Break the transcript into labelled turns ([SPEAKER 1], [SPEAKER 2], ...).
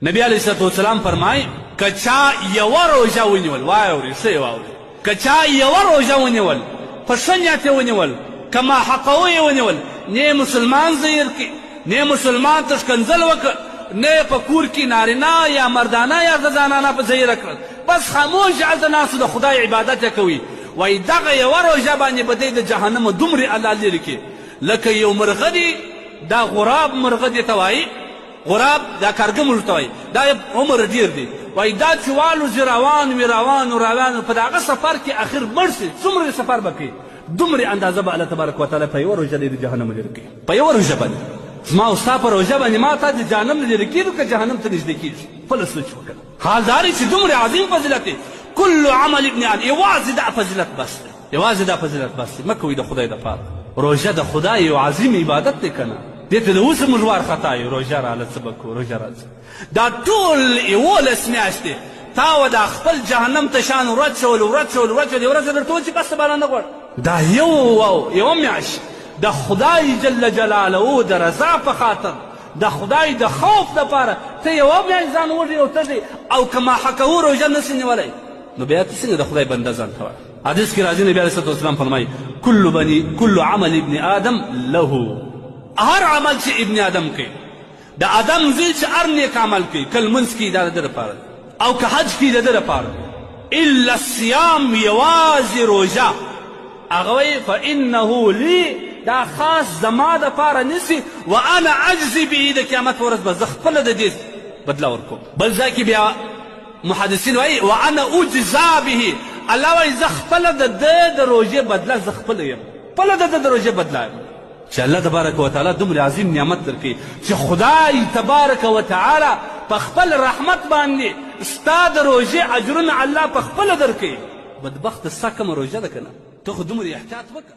[SPEAKER 1] نبی علیه الصلوة والسلام فرمایي، که چا یوه روژه ونیول، واورئ ښه یې واورئ، که چا یوه روژه ونیول، په ښه نیت یې ونیول، کما حقه یې ونیول، نه یې مسلمان زهیر کړي، نه یې مسلمان ته ښکنځل وکړ، نه یې په کور کې نارینه یا مردانه یا زنانه په زهیره کړل، بس خاموش هلته ناست د خدای عبادت یې کوي، وایي دغه یوه روژه باندې به دی د جهنمه دومرې الله لیرې کړي لکه یو مرغه دی، دا غراب مرغه دې ته وایي، غراب دا کارګه موږ ته وایي، دا یې عمر ډېر دی، وایي دا چې والوځي روان وي روان و روان و په د هغه سفر کې اخر مړ شي، څومره سفر به کوي دومرې اندازه به الله تبارک وتعالی په یوه روژه دی د جهنم لرې کوي، په یوه روژه باندې. زما او ستا په روژه باندې ما تا د جهنم نه لرې کېږو که جهنم ته نږدې کېږي؟ خپله سوچ وکړه. حال دا دی چې دومره عظیم فضیلت دی، کل عمل ابن آدم، یوازې دا فضیلت بس دی، یوازې دا فضیلت بس دی، مه کوئ د خدای دپاره. روژه د خدای یو عظیم عبادت دی که نه؟ دې ته د اوسه موږ وارخطا یو، روژه راله څه به کوو، روژه راځي. دا ټول 11 میاشتې تا و دا خپل جهنم ته شان ورچول ورچول ورچول، یوه ورځ یې درته وویل چې بس سبا نه غواړم. دا یو یوه میاشت د خدای جل جلاله د رضا په خاطر، د خدای د خوف دپاره ته یوه میاشت ځان وږی او تږی او که ما حقه روژه نسې نیولی، نو بیا ته څنګه د خدای بنده ځان ته وایې؟ حدیث کې راځي، نبی علیه الصلاة والسلام فرمایي، کل بني کل عمل ابن آدم له، هر عمل چې ابن آدم کوي، د آدم زوی چې هر نیک عمل کوي، که لمونځ کوي دا د ده لپاره دی، او که حج کوي د ده لپاره دی، الا الصیام، یوازې روژه، هغه وایي فانه لي، دا خاص زما دپاره نیسي، وانا اجزي به، د قیامت په ورځ به زه خپله د دې بدله ورکوم. بل ځای کې بیا محدثین وایي وانا اجزا به، الله وایي زه خپله د ده د روژې بدله زه خپله یم، خپله د ده د روژې بدله یم. چې الله تبارک وتعالی دومره عظیم نعمت درکوي چې خدای تبارک وتعالی په خپل رحمت باندې ستا د روژې اجرونه الله په خپله درکوي. بدبخته ستا کومه روژه ده که نه؟ ته خو دومره احتیاط وکړه.